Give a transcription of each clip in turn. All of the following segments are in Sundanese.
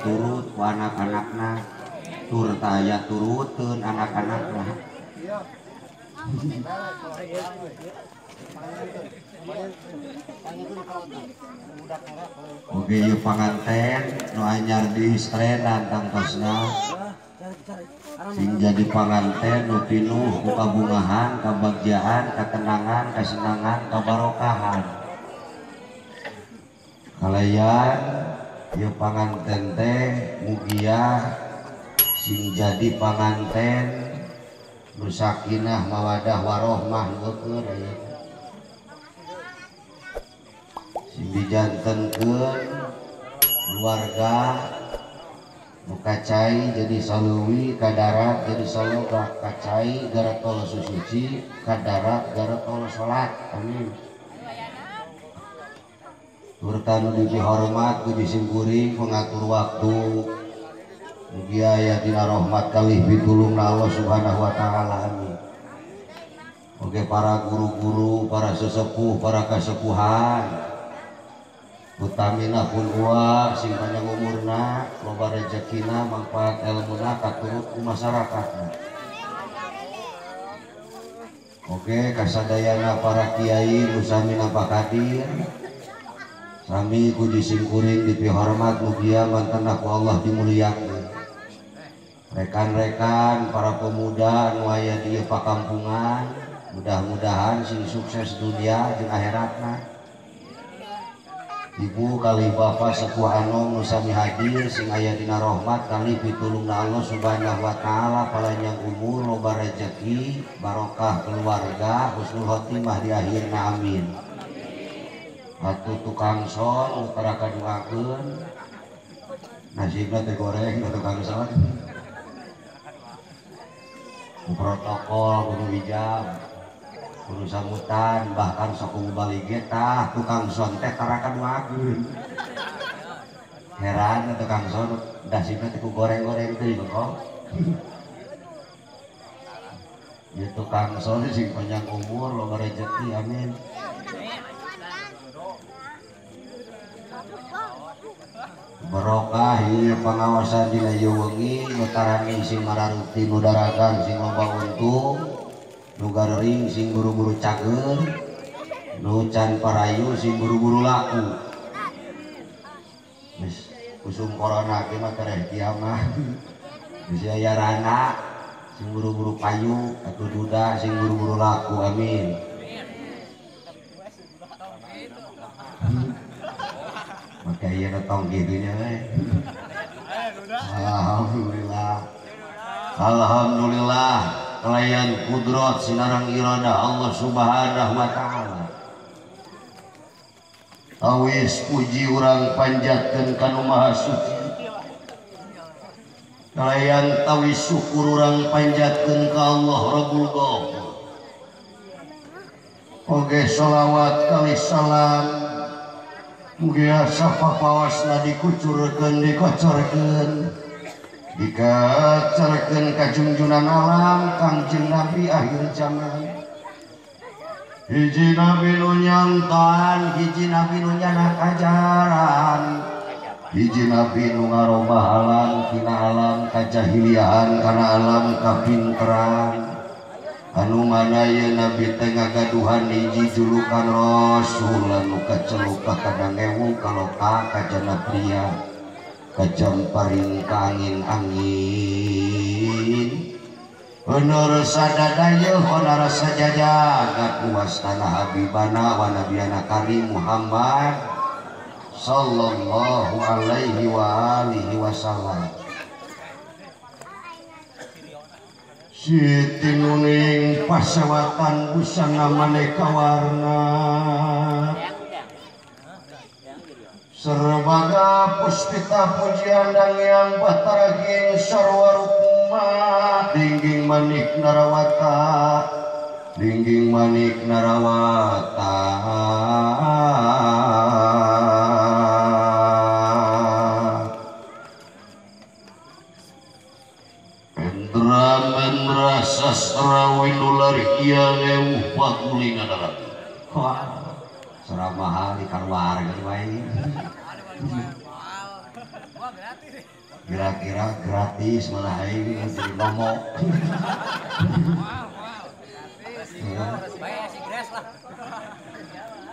katurut ku anak-anakna tur taya turuteun anak-anakna. Oke ieu panganten nu anyar diistrenan tangtosna sing jadi panganten nu pinuh ku kabungahan, kabagjaan, katenangan, kasenangan, kabarokahan. Kalayan ieu panganten teh mugia sing jadi panganten nu sakinah mawadah warohmah nu aya. Sing dijantenkeun keluarga nu kacai jadi saluwi kadarat jadi saloga kacai garatol susuci kadarat garatol salat amin. Turta nu dipihormat ku disimkuring pengatur waktu mugi aya dina rahmat kalih pitulungna Allah Subhanahu wa taala amin. Oke para guru-guru, para sesepuh, para kasepuhan utamina pun uang sing panjang umurna loba rezekina manfaat elmuna katurut ku masyarakatna. Oke kasadayana para kiai nu sami nampak hadir sami ku disimkuring dipihormat mugia mantena ku Allah dimuliakeun. Rekan-rekan para pemuda nu aya di pakampungan mudah-mudahan sing sukses dunia jeung akhiratna. Ibu kali bapak sepuh anom nu sami hadir sing aya dina rahmat kali pitulungna Allah Subhanahu wa taala panjang umur loba rezeki barokah keluarga husnul khotimah di akhirna amin. Atuh tukang son nu tara kaduakeun nasibna teh goreng tukang son. Ku protokol kudu hijab kudu sambutan bahkan sok balik ge tah tukang son teh tara kaduakeun. Heran tukang son dasibna teh ku goreng-goreng teh kok. Ieu tukang son sing panjang umur loba rezeki amin. Barokah ieu pangawasan dina ieu wengi nu tarani sing mararuti nu daragang sing loba untung nu garering sing buru-buru cager nu can parayu sing buru-buru laku. Geus usum corona ge mah tereh kiamah. Geus aya rana sing buru-buru payu atuh duda sing buru-buru laku amin. Maka ieu tong kitu nya we. Alhamdulillah. Alhamdulillah kalayan kudrat sinarang iradah Allah Subhanahu wa taala. Awis puji urang panjatkeun ka Nu Maha Suci. Kalayan tawis syukur urang panjatkeun ka Allah Rabbul Ghafur. Oge sholawat kali salam mugia sapapawasna dikucurkeun dikocorkeun dikacarkeun ka junjunan alam Kangjeng Nabi akhir zaman. Hiji nabi nu nyantan, hiji nabi nu nyanak ajaran, hiji nabi nu ngarobah alam tina alam kajahiliahan kana alam kapinteran. Anu mana ieu nabi teh ngagaduhan hiji julukan rasul anu kaceluk ka kadang ewu kaloka kajana pria kajamparing ka angin-angin. Honor sadadaya honor sajajagat uwastana habibana wa nabiyana karim Muhammad sallallahu alaihi wa alihi wasallam. Siti nuning pasewatan busana maneka warna serbaga puspita pujian dangyang batara ging sarwa rukma dingging manik narawata dingging manik narawata. Mendra sastra winular iya ngewuh pakulingan darat. Wah, serah mahal di keluarga wae. Kira-kira gratis malah aing jadi ngomong.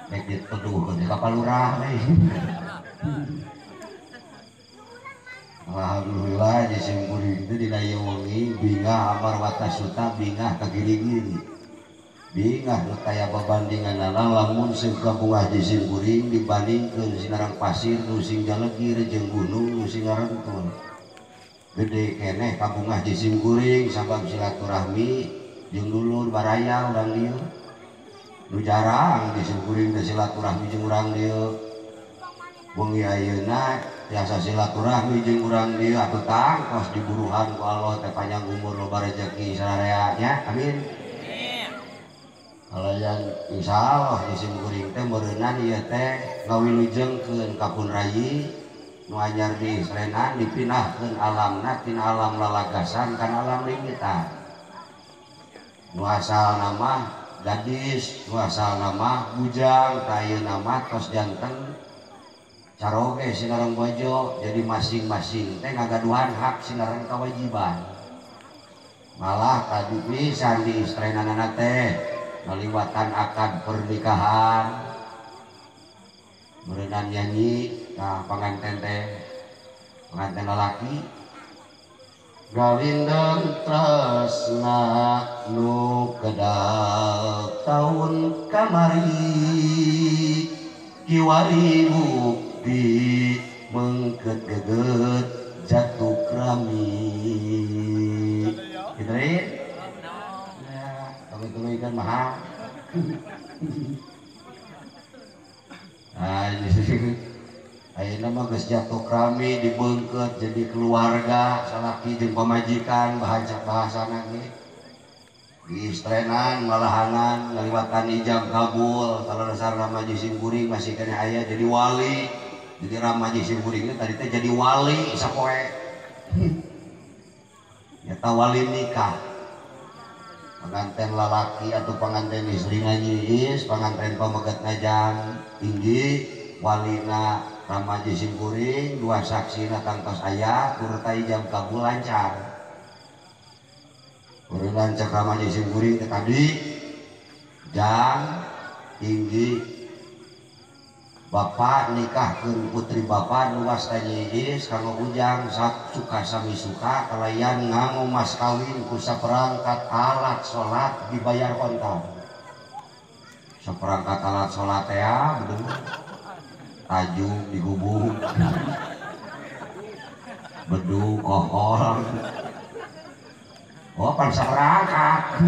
Nek dituduhkeun ka palurah we. Alhamdulillah jisim kuring teh dina ieu wengi bingah amar watasuta bingah ka giri-giri. Bingah nu taya babandinganana lamun seukabungah jisim kuring dibandingkeun sinarang pasir nu sing jalegir jeung gunung nu sing ngarentul. Gede keneh kabungah jisim kuring sabab silaturahmi jeung dulur baraya urang dieu. Nu jarang jisim kuring teh silaturahmi jeung urang dieu. Wengi ayeuna tiasa silaturahmi jeung urang dieu atuh tangkos diburuhan ku Allah teh panjang umur loba rezeki sararea nya. Amin. Alayan insyaallah jisim kuring teh meureunan ieu teh ngawilujengkeun ka pun rayi nu anyar di Srenan dipindahkeun alamna tina alam lalagasan kana alam ringitan. Nu asalna mah gadis, nu asalna mah bujang, tah ayeuna mah tos janten caroge sinareng bojo, jadi masing-masing teh ngagaduhan hak sinareng kewajiban. Malah tadi pisan di istrenanana teh ngaliwatan akad pernikahan meureunan nyanyi ka panganten teh panganten lalaki galindeng tresna nu kedal taun kamari kiwari bukti mengket geget jatuh krami gitu ya. Kami ikan mahal. Nah, ayeuna mah geus jatuh krami dibeungkeut jadi keluarga salaki jeung pamajikan bahasa-bahasana ge. Diistrenan malahanan ngaliwatan ijab kabul kalau dasar ramaji simkuring masih keneh aya jadi wali. Jadi ramaji simkuring teh tadi teh jadi wali sapoe. Nyata wali nikah. Pengantin lalaki atau pengantin istri nyiis, pengantin pameget ngajang tinggi, walina ramaji simkuring, dua saksina tangtos aya, turta ijab kabul lancar. Kuring lancar ramaji simkuring teh tadi jang tinggi. Bapak nikahkeun putri bapak nu wasta nyiis kanggo ujang suka sami suka kalayan nganggo mas kawin ku saperangkat alat salat dibayar kontan. Saperangkat alat salat teh bener tajuk digubuk bedug kohol. Oh pan saperangkat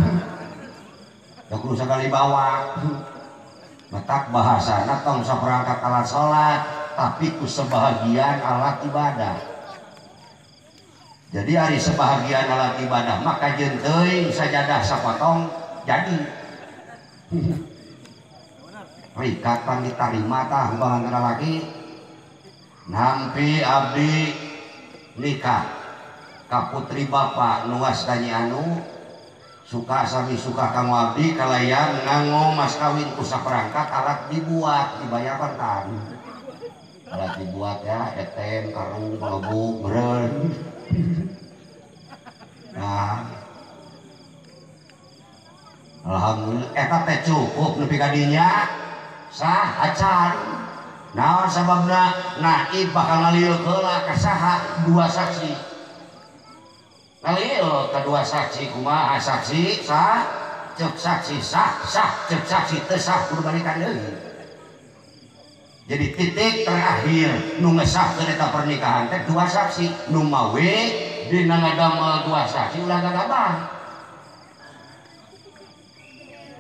da kudu sakali bawa. Matak bahasana tong saperangkat alat salat tapi ku sebahagian alat ibadah. Jadi hari sebahagian alat ibadah maka jeung teuing sajadah sapotong jadi. Rikat pan ditarima tah hubungan lalaki nampi abdi nikah ka putri bapak nu wastani anu suka sami suka kamu abdi kalayan nganggo mas kawin ku saperangkat alat dibuat dibayar kontan. Alat dibuat ya etem karung pelebuk meureun. Nah alhamdulillah eta teh cukup nepi ka dinya sah acan. Naon sababna naib bakal ngalieu heula ka saha dua saksi. Ngalil kedua saksi kumaha saksi sah cek saksi sah sah cek saksi teu sah kudu balikan deui. Jadi titik terakhir nu ngesahkeun eta pernikahan teh dua saksi nu mawe dina ngadamel dua saksi ulah gagabah.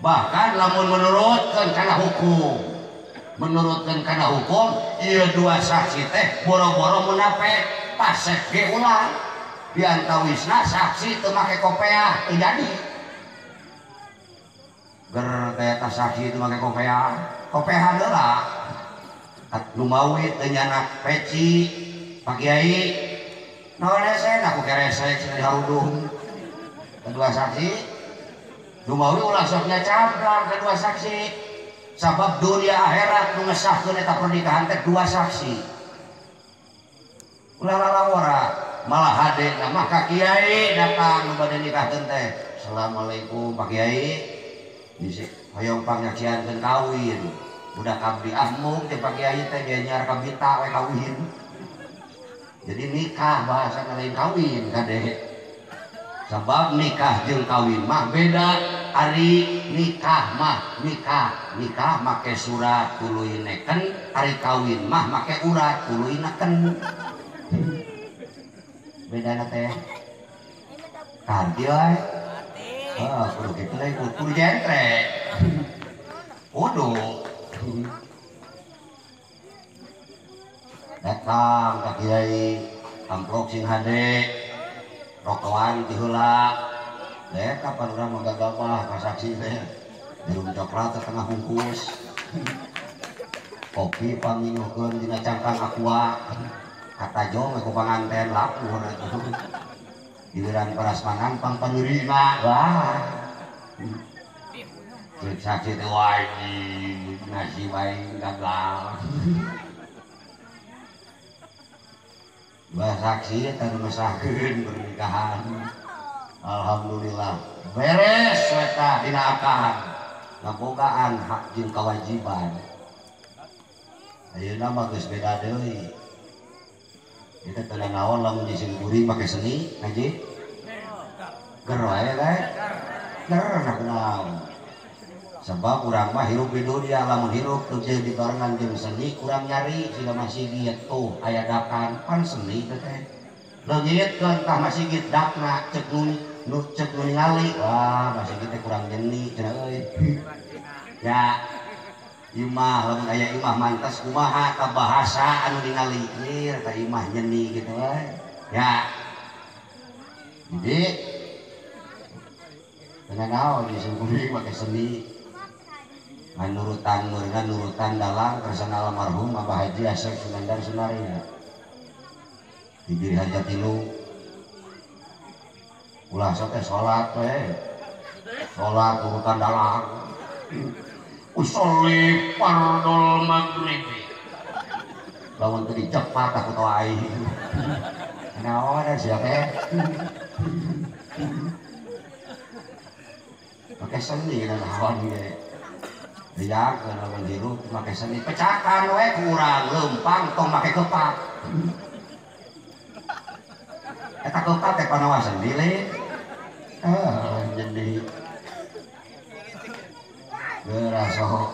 Bahkan lamun menurutkeun kana hukum, menurutkeun kana hukum ieu dua saksi teh boro-boro munafik pasek ge ulah. Diantawisna saksi teu make kopeah teu jadi. Ger teh eta saksi teu make kopeah, kopeah heula. Nu mawi teu nyanak peci Pak Kiai. Naon hese aku keresek cenah diharudung. Kedua saksi nu mawi ulah sok nyacamplang kedua saksi. Sabab dunia akhirat nu ngesahkeun eta pernikahan teh dua saksi. Ulah lalawara malah hade nama ka kiai datang nu bade nikahkeun teh. Assalamualaikum Pak Kiai. Bisi hoyong pangnyaksiankeun kawin. Budak abdi ahmuk teh Pak Kiai teh nyar ka bita we kawin. Jadi nikah bahasa lain kawin kade. Sebab nikah jeung kawin mah beda. Ari nikah mah nikah, nikah make surat tuluy neken, ari kawin mah make urat tuluy neken. Bedana teh. Karti wae. Heeh, kudu kitu we kudu jentre. Kudu. Datang ka kiai, amplop sing hade, rokokan ti heula. Dek kapan urang mah gagabah ka saksi teh. Minum coklat setengah bungkus. Kopi panginuhkeun dina cangkang aqua. Kata jong ku panganten laku atuh. Giliran parasmanan pang panurina. Wah. Cek saksi teh wajib nasi bae gagal. Dua saksi teh nu mesahkeun pernikahan. Alhamdulillah beres weta dina akad ngabogaan hak jeung kewajiban. Ayeuna mah geus beda deui. Kita teu naon lamun jisim kuring make seni ngaji. Ger wae teh. Ger naon. Sebab urang mah hirup di dunia lamun hirup teu dibarengan jeung seni kurang nyari siga masigit tuh aya dakan pan seni teh teh. Leungitkeun tah masigit dakna cek nu cek nu ningali wah masigit teh kurang nyeni cenah euy. Ya imah lamun aya imah mantas kumaha ka bahasa anu ningali ieu ka imah nyeni gitu we. Ya. Jadi teu naon disungkuring make seni. Nurutan nurutan dalang kersana almarhum Abah Haji Asep Sunandar Sunarya. Di Giri Harja Tilu ulah sok teh salat we. Salat urutan dalang. Usolli fardul maghrib. Lamun teu dicepat aku tau aing. Naon sia teh? Make seni naon ge. Riyakeun lamun hirup make seni pecakan we kurang leumpang tong make kepak. Eta kepak teh panawa seni le. Jadi geraso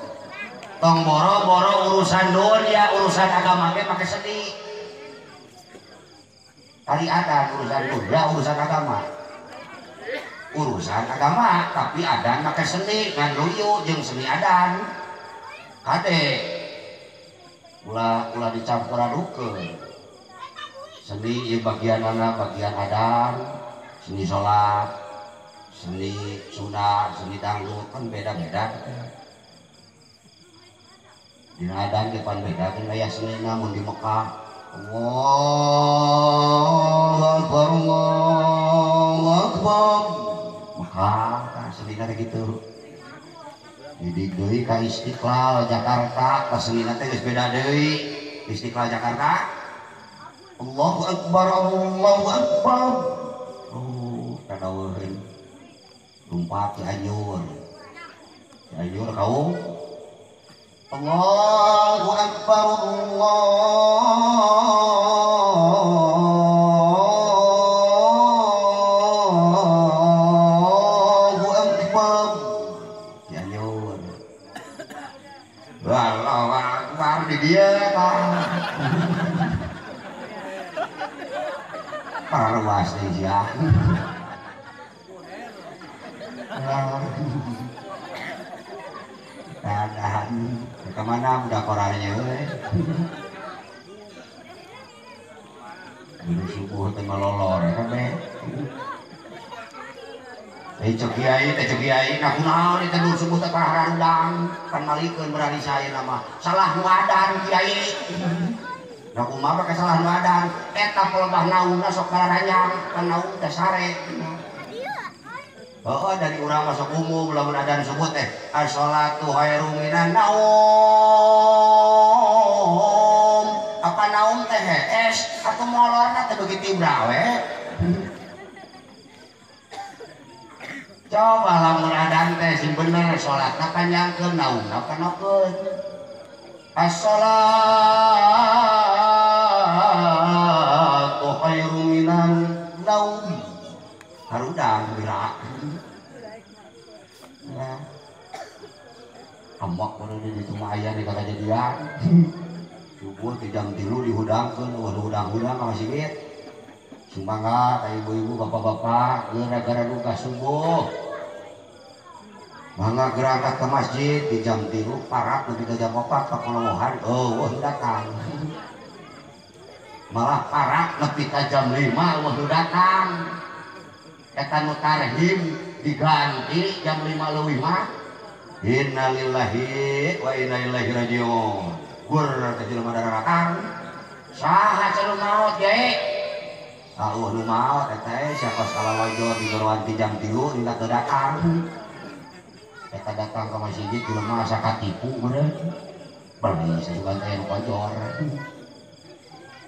tong boro-boro urusan dunia urusan agama ge make seni. Tadi ada urusan dunia urusan agama. Urusan agama tapi adan make seni ngan luyu jeung seni adan. Kade ulah ulah dicampur adukeun. Seni ieu bagianana bagian adan, seni salat, seni sunah, seni dangdut kan beda-beda. Dina adan ge pan beda kan aya senina mun di Mekah. Allahu Akbar, Allahu Akbar. Mekah tah senina teh kitu. Didik deui ka Istiqlal Jakarta, ka senina teh geus beda deui. Istiqlal Jakarta. Allahu Akbar, Allahu Akbar. Oh, kadaweun. Lumpat Cianjur. Cianjur kaum. Allahu Akbar, Allahu Akbar. Cianjur. Allahu Akbar di dieu tah. Parluas deui sia. Keadaan kemana udah korarnya we. Dulu subuh teh ngelolor kabeh. Teh cek kiai nah kunaon teh dulu subuh teh pararudang pan malikeun berani saya nama salah nu adan kiai. Nah kumaha make salah nu adan eta pelebah naungna sok kararanyang pan naung teh sare. Oh, dari urang masuk umum lamun adan subuh teh as-sholatu khairum minan naum. Apa naum teh es atau molor ibra we. Coba lamun adan teh sing bener salatna panjangkeun naungna panokeun. As-salatu khairu minan naum. Harudang gerak. Ya. Ambak baru di ditu mah aya di kajadian. Subuh di jam 3 dihudangkeun, eueuh hudang-hudang ka masjid. Sumangga ka ibu-ibu, bapak-bapak, gara-gara duka subuh. Mangga berangkat ke masjid di jam 3 parak lebih ke jam 4 pakolohan, eueuh datang. Malah parak lebih ke jam 5 eueuh datang. Eta nu tarhim diganti jam 5 leuwih mah. Innalillahi wa inna ilaihi rajiun. Gur teh jelema daratang. Saha cenah maot ge? Eueuh nu maot eta siapa salah lojor di Garwanti jam 3 hingga teu datang. Eta datang ke masjid jelema asa katipu meureun. Beli sasugan teh nu kojor.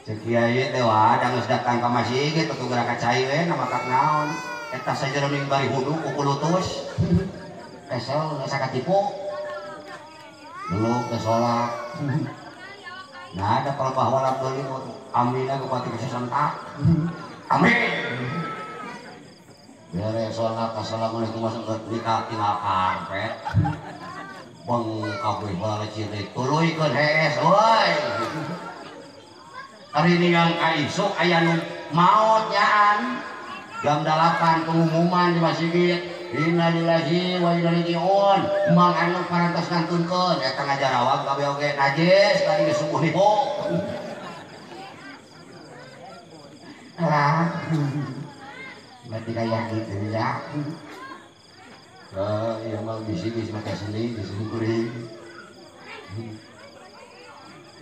Ceuk kiai teh wah da geus datang ka masjid atuh geura ka cai we namatak naon. Eta sajeroning bari hudu kukulutus. Kesel asa katipu. Beluk teh salat. Nah ada kalau bahwa labdolin amina bupati kesesentak. Amin. Beres sholat assalamualaikum warahmatullahi wabarakatuh tinggal karpet. Bang kabeh bala cilik tuluykeun hees euy. Ari ningang ka isuk aya nu maot nyaan. Jam 8 pengumuman di masjid. Innalillahi wa inna ilaihi rajiun. Mang anu parantos ngantunkeun eta ngajarawab kabeh oge najis tadi geus subuh nipu. Lah. Berarti kayak gitu ya. Iya mah bisi-bisi maka seni bisi kuring.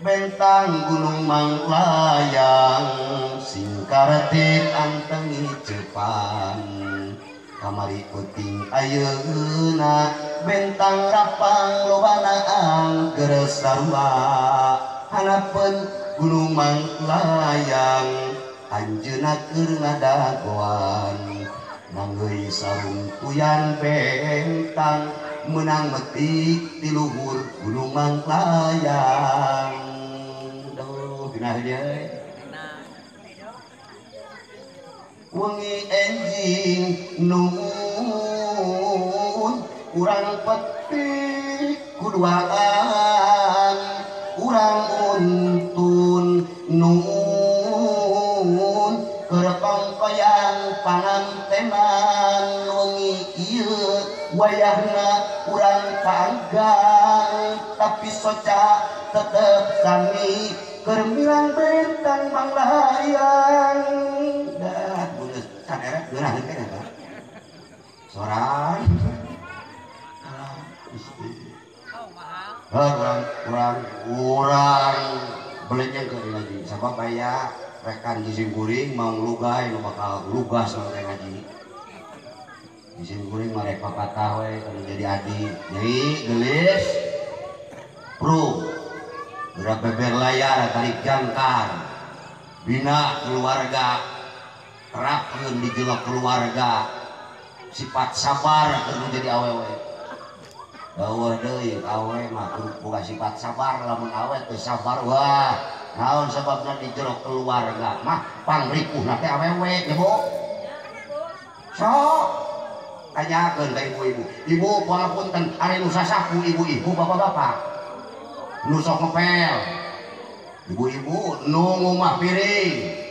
Bentang gunung Manglayang singkartit antengi Jepang. Kamari penting ayeuna bentang rapang lobana angger sarua. Hanapeun gunung Manglayang anjeunna keur ngadagoan. Manggeui sarung tuyan bentang menang metik di luhur gunung Manglayang. Duh geunah deui. Wengi enjing nun urang petik kuduaan urang untun nun keur pangkoyang pangantenan wengi ieu wayahna urang panggang tapi soca tetep sami keur milang bentang Manglayang. Dah geus saderek geunah teh eta. Sorang. Alah Gusti. Urang belenyeng keur ngaji sabab aya rekan jisim kuring mau lugai nu bakal lugas mah ngaji. Jisim kuring mah rek papatah we kalau jadi adi. Jadi geulis bro gerak beber layar tarik jangkar bina keluarga terapkeun di jero keluarga sifat sabar keur jadi awewe. Bawah deui awe mah kudu boga sifat sabar lamun awe teu sabar wah naon sababna di jero keluarga mah pangripuhna teh awewe nya Bu. Sok tanyakeun ka ibu-ibu. Ibu pangapunten ari nu sasapu ibu-ibu bapak-bapak nu sok ngepel. Ibu-ibu nu ngumah piring.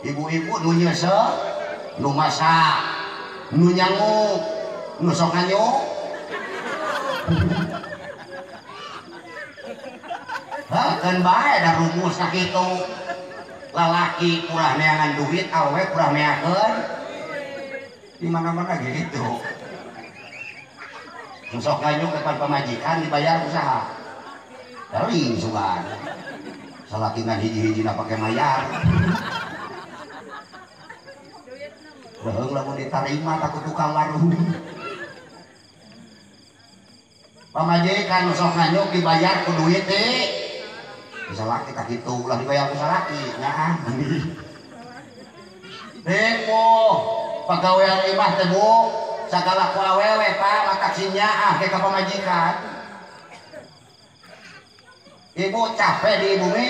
Ibu-ibu nu nyeuseuh, nu masak, nu nyangu, nu sok nganyuk. Hah, kan bae da rumus sakitu. Lalaki kurang neangan duit, awewe kurang neakeun. Di mana-mana gitu. Nu sok nganyuk depan pamajikan dibayar usaha. Dari sugan. Salaki ngan hiji-hijina pake mayar. Leheung lamun ditarima takut tukang warung. Pamajikan nu sok nganyuk dibayar ku duit teh. Salaki tak kitu ulah dibayar ku salaki nyaah. Ripuh pagawean imah teh Bu sagala ku awewe Pak matak sinyaah ke ka pamajikan. Ibu capek di bumi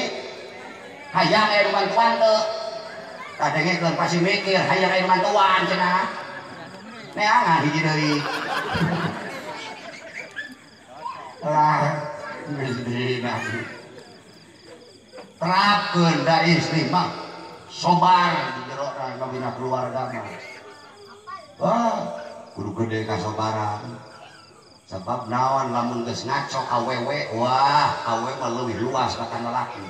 hayang aya nu bantuan teu kadengekeun pasti mikir hayang aya nu bantuan cenah neangan hiji deui lah geus deui terapkeun da istri mah sobar di jero ngabina keluarga mah wah kudu gede kasobaran sebab naon lamun geus ngaco awewe wah awewe mah leuwih luas batan lalaki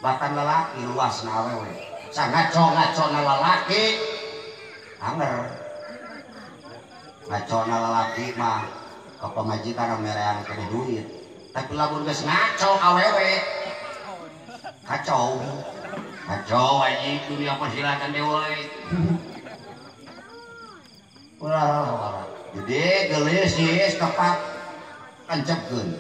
batan lalaki luasna awewe sangaco-ngacona lalaki anger ngacona lalaki mah ka pamajikan merean keneh duit tapi lamun geus ngaco awewe kacau kacau anjing dunia persilatan dewe ulah jadi geulis geus tepat kancepkeun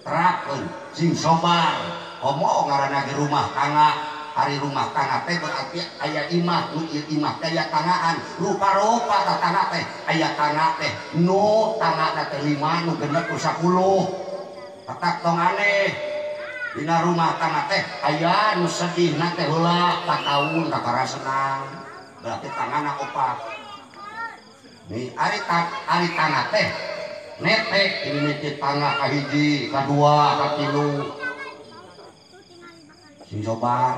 terapkeun sing sobar komo ngaranna ge rumah tangga hari rumah tangga teh berarti aya imah nu ieu imah teh aya tanggaan rupa-rupa tatangga teh aya tangga teh nu tangga teh 5 nu genep nu 10 tatak tong aneh dina rumah tangga teh aya nu sedihna teh heula tataun kakara senang berarti tangana opat nih ari tangga teh netek ini teh tangga ka hiji ka dua ka tilu sing sobar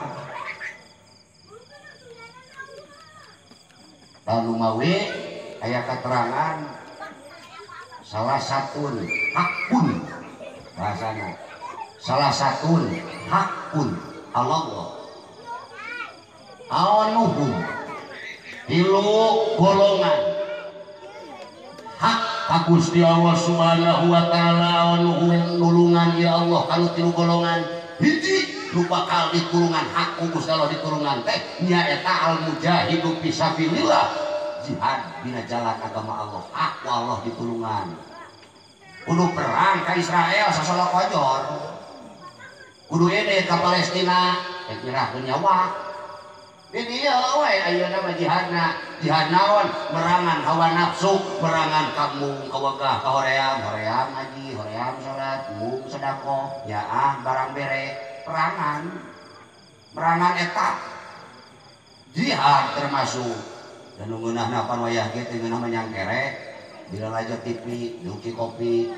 lalu mawi aya keterangan salah satu hakun bahasana salah satu hakun Allah awanuhum tilu golongan hak ka Gusti Allah Subhanahu wa taala awanuhum nulungan ya Allah kanu tilu golongan hiji nu bakal ditulungan hak ku Gusti Allah ditulungan teh nyaeta al mujahidu fi sabilillah jihad dina jalan agama Allah hak ku Allah ditulungan kudu perang ka Israel sasolok kojor kudu ini ka Palestina rek nyerahkeun nyawa di dieu we ayeuna mah jihadna jihad naon merangan hawa nafsu merangan kamu kawegah ka hoream hoream ngaji hoream salat mung sedekah nyaah barang bere perangan perangan eta jihad termasuk dan nu ngeunahna pan wayah ge teh ngeunah manyangkere bila lajo TV duki kopi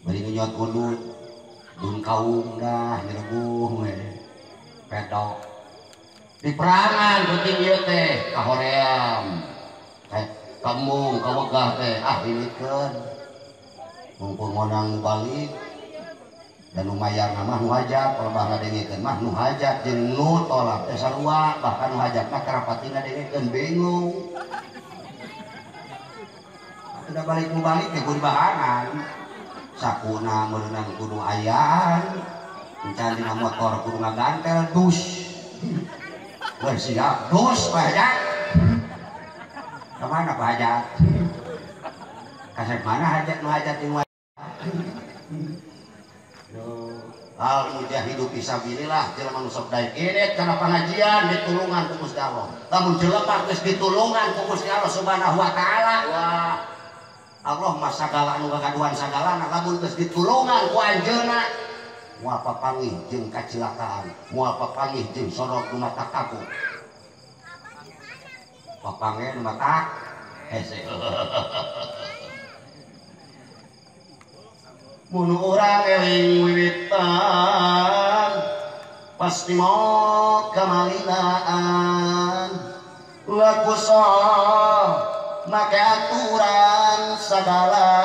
bari ngenyot udut dun kaum dah nyerebuh we pedok di perangan penting ieu teh ka hoream ka embung ka wegah teh ah hilikeun mumpung ngonang balik dan nu mayarna mah nu hajat kalau ngadengekeun mah nu hajat jeung nu tolak teh sarua bahkan nu hajat mah karapati ngadengekeun bingung udah balik nu balik teh kudu bahangan sakuna meureunan kudu ayaan encan dina motor kudu ngagantel dus weh siap dus Pak Hajat kemana Pak Hajat kasep mana hajat nu hajat jeung al mujahidu fi sabilillah jelema nu sok daek irit kana pangajian ditulungan ku Gusti Allah lamun jelema geus ditulungan ku Gusti Allah Subhanahu wa taala wah Allah mah sagala anu gagaduhan sagalana lamun geus ditulungan ku anjeunna moal papanggih jeung kacilakaan moal papanggih jeung sorot nu mata kaku papanggih nu mata hese mun urang eling wiwitan pasti mau kamalinaan laku soh make aturan sagala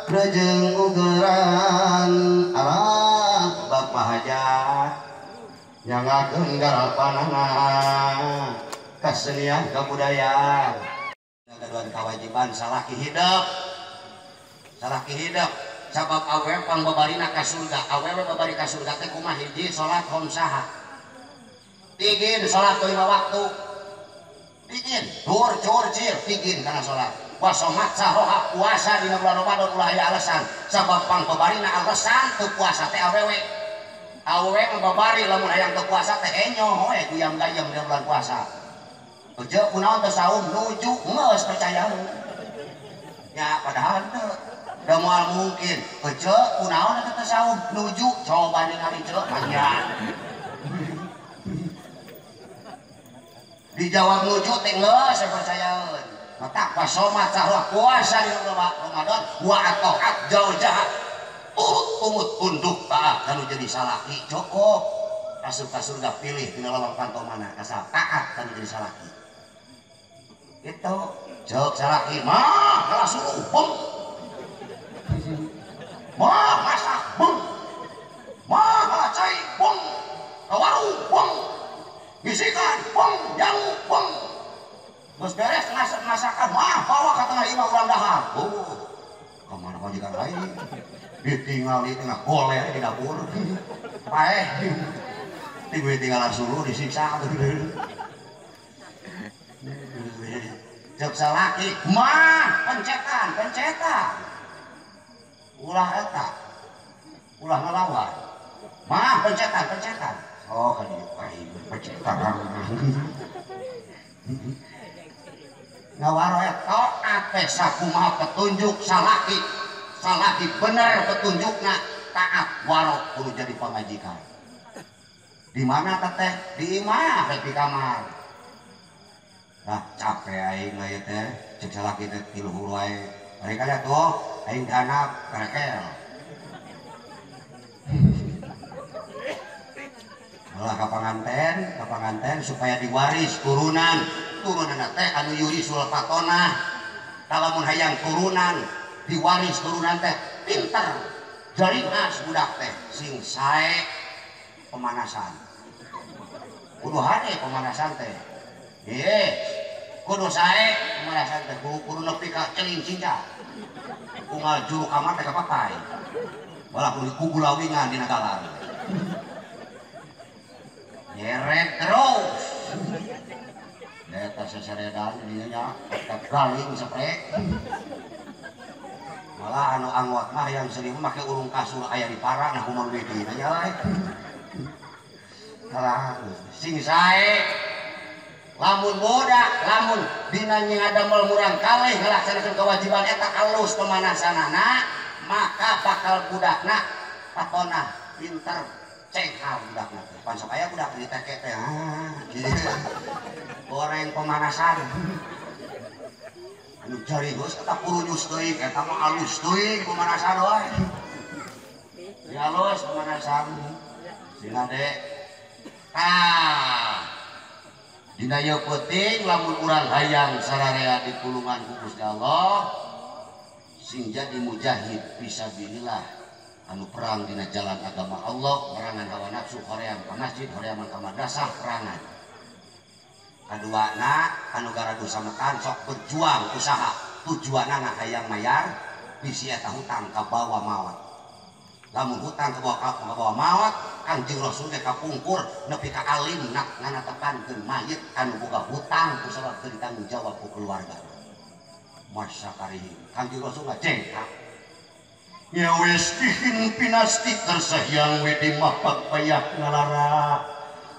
rejeng ugeran alah bapak hajat nyangakeun garapanana kesenian kebudayaan gaduhan kewajiban salaki hidup sabab awewe pangbabarina ka surga awewe babari ka surga teh kumaha hiji salat khamsaha tigin salat 5 waktu tigin dur cur cir tigin kana salat wasomat saroha puasa dina bulan Ramadan ulah aya alasan sabab pangbabarina alasan teu puasa teh awewe Awewe mah babari lamun hayang teu puasa teh enyoh we guyam gayem di bulan puasa. Ujeu kunaon teu saum nuju geus percaya. Ya padahal teu. Da moal mungkin. Ujeu kunaon teu saum nuju coba ningali ceu manya. Dijawab nuju teh geus percayaeun. Matak pasomat sahwa puasa di Ramadan wa atoat jauh jahat. Turut tumut tunduk taat kanu jadi salaki cukup. Asup ka surga pilih dina lawang panto mana asal taat kanu jadi salaki. Itu jauh salaki mah kalah suruh beng. Mah masak beng. Mah kalah cai beng. Ka warung beng. Bisikan beng, jamu beng. Geus beres masakan mah bawa ka tengah imah urang dahar. Oh, ka mana majikan lain. Ditinggal di tengah goler di dapur. Paeh. Tinggal suruh disiksa. Jek salaki mah pencetan, pencetan. Ulah eta. Ulah ngelawan. Mah pencetan, pencetan. Oh, kan ieu aing pencetan. Ngawaro taat teh sakumaha petunjuk salaki. Salaki bener petunjukna taat waro kudu jadi pamajikan. Di mana teteh? Di imah rek di kamar. Lah capek aing mah ieu teh, cek salaki teh ti luhur wae. Mereka lihat tuh, aing dianak rekel. Malah ka panganten supaya diwaris turunan. Turunan teh anu yurisul fatonah. Lamun hayang turunan diwaris turunan teh pinter. Jaringas budak teh sing sae pemanasan. Kudu hade pemanasan teh. Yes. Kudu sae pemanasan teh kudu nepi ka celing cinca. Unggal juru kamar teh kapapai. Malah kudu kugulawingan dina galar. Nyeret terus. Eta seseredan dinya nya galing seprek. Malah anu anggot mah yang sering make urung kasur aya di parah nah kumaha duitina nya lae. Salah sing sae. Lamun bodak, lamun dina ngadamel murang kalih ngalaksanakeun kewajiban eta alus pemanasanana, maka bakal budakna patonah pinter cenghar budakna teh. Pan sok aya budak di teke teh. Ah, gitu. Goreng pemanasan. Anu jari geus eta purunyus teuing, eta mah alus teuing pemanasan wae. Ya alus pemanasan. Sing ade. Ah. Dina ieu penting lamun urang hayang sararea di pulungan ku Gusti Allah sing jadi mujahid fisabilillah anu perang dina jalan agama Allah, perangan hawa nafsu hoream ka masjid, hoream ka madrasah, perangan. Kaduana anu garadu samekan sok berjuang usaha tujuanana hayang mayar bisi eta hutang kabawa maot. Lamun hutang kabawa maot Kangjeng Rasul teh kapungkur nepi ka alim nak nganatepankeun mayit anu boga hutang ku sabab teu ditanggung jawab ku keluarga. Masyakari Kangjeng Rasul ngajengkak. Ya wis pihin pinasti kersahyang wedi mapak payah ngalara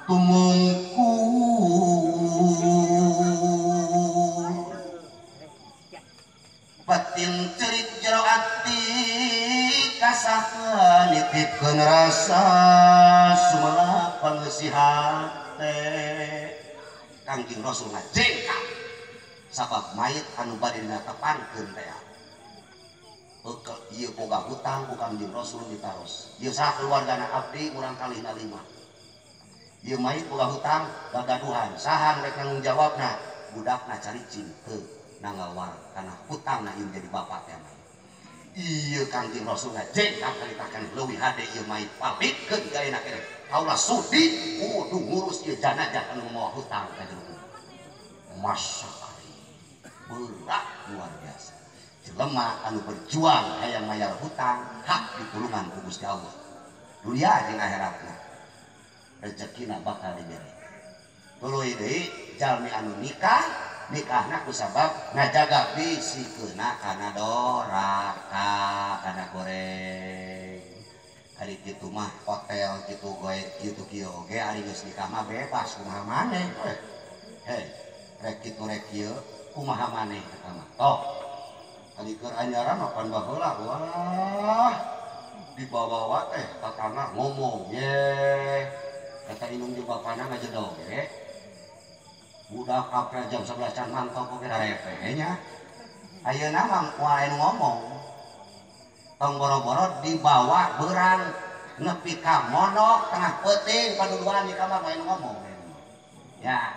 tumungkul. Batin cerit jero ati kasahan nitipkeun rasa sumelah pangeusi hate. Kangjeng Rasul ngajengkak sabab mayit anu bade dinatepankeun teh. Ieu boga hutang ku Kangjeng Rasul ditaros. Ieu saha keluargana abdi murang kalihna lima. Ieu mayit boga hutang gagaduhan. Saha rek nanggung jawabna? Budakna caricing teu nangawar kana hutangna ieu jadi bapak teh mayit. Ieu Kangjeng Rasul ngajengkak caritakeun leuwih hade ieu mayit pabitkeun ka ayeuna keneh. Kaula sudi kudu ngurus ieu janajah anu mawa hutang ka jero. Masyaallah. Berat luar biasa. Jelema anu berjuang hayang mayar hutang hak dipulungan ku Gusti Allah. Dunia jeung akhiratna. Rezekina bakal diberi. Tuluy deui jalmi anu nikah, nikahna ku sabab ngajaga bisi keuna kana doraka kana goreng. Ari Ari kitu mah hotel kitu goe kitu kieu oge ari geus nikah mah bebas kumaha maneh we. Hei, rek kitu rek kieu kumaha maneh eta mah. Toh. Ari keur anyaran mah pan baheula wah dibawa teh tatangga ngomong ye. Kata indung jeung bapana ngajedog ge. Budak apel jam 11 can mantau oge darepe nya. Ayeuna mah moal anu ngomong. Tong boro-boro dibawa beurang nepi ka mondok tengah peuting paduduan di kamar lain ngomong. Ya.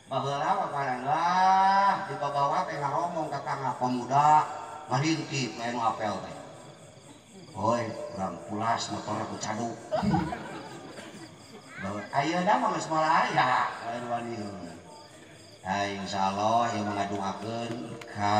Baheula mah barang lah dibawa teh ngaromong ka tangga pemuda ngalintip lain nu apel teh. Hoi, urang pulas motorna ku caduk. Ayeuna mah geus moal aya lain waniheun. Ai insyaallah ieu ngadoakeun ka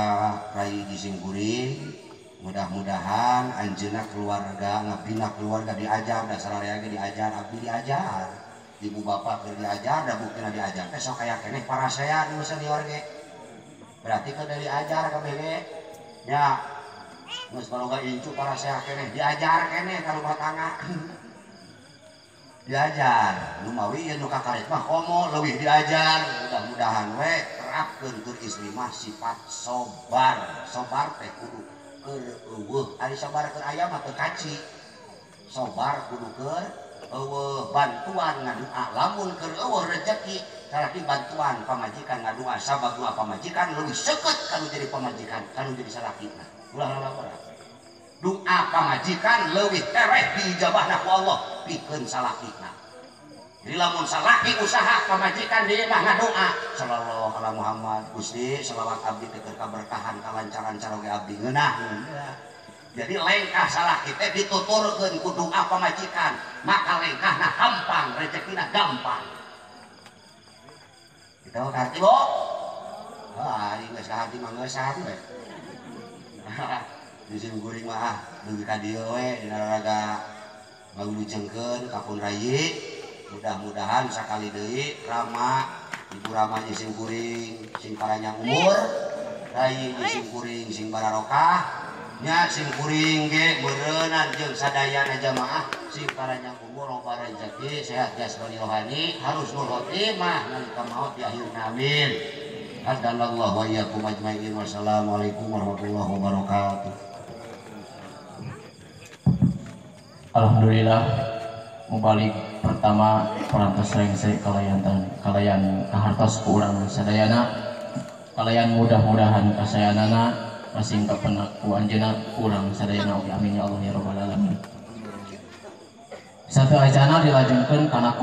rai Simkuring. Mudah-mudahan anjeunna keluarga ngabina keluarga diajar dasar area ge diajar abdi diajar ibu bapak keur diajar da buktina diajar teh sok aya keneh parasea nu senior ge berarti keur diajar kabeh ge nya geus baroga incu parasea keneh diajar keneh ka rumah tangga diajar nu mawi ieu nu kakaret mah komo leuwih diajar mudah-mudahan we terapkeun keur istri mah sifat sobar sobar teh kudu keur eueuh ari sabar keur aya mah teu kaci sobar kudu keur eueuh bantuan ngadua lamun keur eueuh rejeki salaki bantuan pamajikan ngadua sabab doa pamajikan leuwih seukeut kanu jadi pamajikan kanu jadi salakina ulah lalabara doa pamajikan leuwih tereh diijabahna ku Allah pikeun salakina. Jadi lamun salaki usaha pamajikan di imah ngadoa sallallahu ala Muhammad Gusti selawat abdi teh keur kaberkahan kalancaran caroge abdi ngeunah. Jadi lengkah salaki teh dituturkeun ku doa pamajikan maka lengkahna hampang rezekina gampang. Kita ngarti bo? Ah, ari geus kahati mah geus we. Di Simkuring mah ah dugi ka dieu we dina raraga ngawilujengkeun ka pun rayi. Mudah-mudahan sakali deui Rama Ibu Rama jeung Simkuring sing paranjang umur rai jeung Simkuring sing bararokah nya Simkuring ge meureunan jeung sadayana jamaah sing paranjang umur loba rezeki sehat jasmani rohani harus nul khotimah nalika maut di akhirna amin. Hadanallahu wa iyyakum ajmain. Wassalamualaikum warahmatullahi wabarakatuh. Alhamdulillah mubalik pertama perantos rengse kalayan kalayan kahartos ku urang sadayana kalayan mudah-mudahan kasayanana masing kapenak ku anjeunna urang sadayana oge amin ya Allah ya rabbal alamin. Satu acana dilajengkeun kana